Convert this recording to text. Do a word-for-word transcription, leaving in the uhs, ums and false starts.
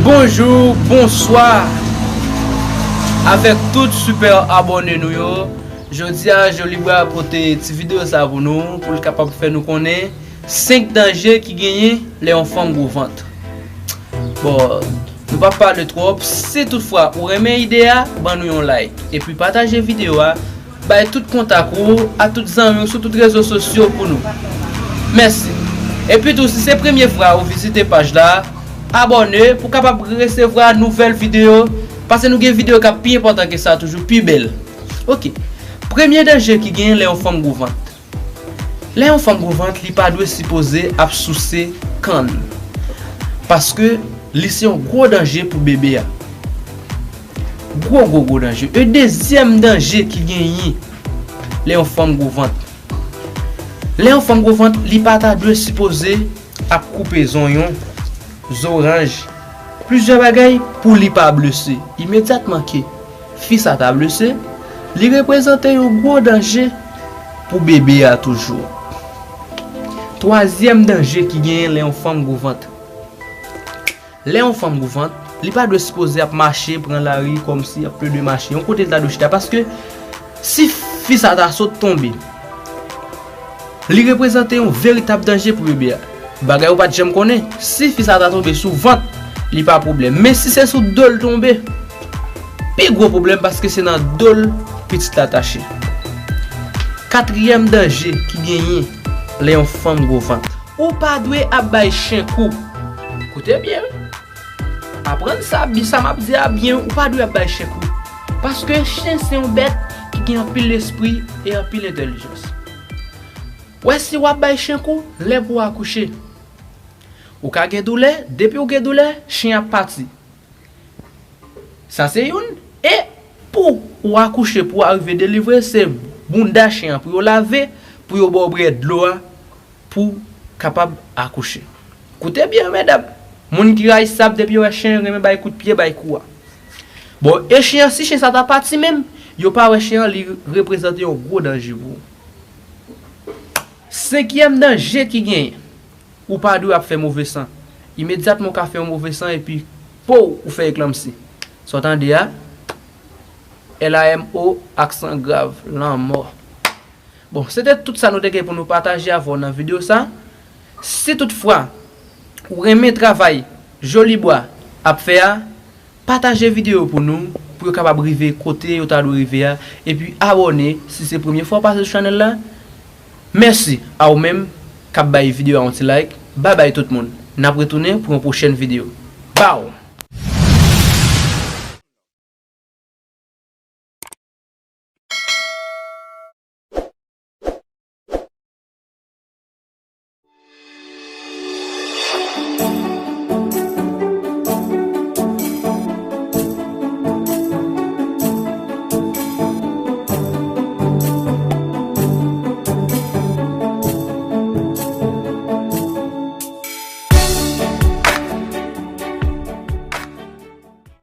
Bonjou, bonswa avèk tout sipè abòne nou yo. Jodi a, Jolibwa pote ti videyo sa pou nou, pou l kapab fè nou konnen senk danje ki genyen lè yon fanm gwo vant. Bon, nou p ap pale twòp. Si toutfwa ou renmen ide a, ban nou yon like. Epi pataje videyo a, bay tout kontak ou, a tout zanmi w sou tout rezo sosyo pou nou. Mèsi. Epi tou, si se premye fwa ou vizite paj la, abòne pou kapab resevwa nouvèl videyo, paske nou gen videyo k ap pi enpòtan ke sa toujou, pi bèl. Oke. Premye danje ki genyen lè yon fanm gwo vant. Lè yon fanm gwo vant, li pa dwe sipoze ap souse kann. Paske li se yon gwo danje pou bebe a. Gwo, gwo, gwo danje. E dezyèm danje ki genyen lè yon fanm gwo vant. Lè yon fanm gwo vant, li pa ta dwe sipoze ap koupe zonyon, zoranj, plizyè bagay pou li pa blese. Imedyatman ke fi sa ta blese, li reprezante yon gwo danje pou bebe a toujou. Twazyèm danje ki genyen lè yon fanm gwo vant. Lè yon fanm gwo vant, li pa dwe sipoze ap mache, pran lari kòmsi ap plede mache. Yon kote li ta dwe chita, paske si fi sa ta sot tonbe, li reprezante yon veritab danje pou bebe a. Bagay ou pa t janm konnen, si fi sa ta tonbe sou vant, li pa pwoblèm. Men si se sou do l tonbe, pi gwo pwoblèm, paske se nan do l pitit la tache. Katriyèm danje ki genyen lè yon fanm gwo vant. Ou pa dwe ap bay chen kou. Koute byen wi. Aprann sa, bi sa m ap di a byen, ou pa dwe ap bay chen kou. Paske chen se yon bèt ki gen anpil lespri e anpil entèlijans. Wè, si w ap bay chen kou, lè pou w akouche. Ou ka gen doulè, depi w gen doulè, chen ap pati. Sa se youn. E pou ou akouche, pou w arive delivre, se bounda chen an pou yo lave, pou yo ba w bwè dlo a, pou w kapab akouche. Koute byen, medam. Moun ki rayi sab, depi yo wè chen, renmen bay kout pye, bay kou a. Bon, e chen an, si chen sa ta pati menm, yo pa wè chen an, li reprezante yon gwo danje pou ou. Senkyèm danje ki genyen, ou pa dwe ap fè move san. Imedyatman ou ka fè yon move san epi, pow, ou fè eklanmsi. Sa w tande a? L A M O, aksan grav, lanmò. Bon, se te tout sa nou te gen pou nou pataje avè w nan videyo sa. Si toutfwa ou renmen travay Jolibwa ap fè a, pataje videyo pou nou, pou yo kapab rive kote yo ta dwe rive a, epi abòne si se premye fwa w pase sou chanèl la. Mèsi a ou menm k ap bay videyo a yon ti like. Babay tout moun. N ap retounen pou yon pwochèn videyo. Baw!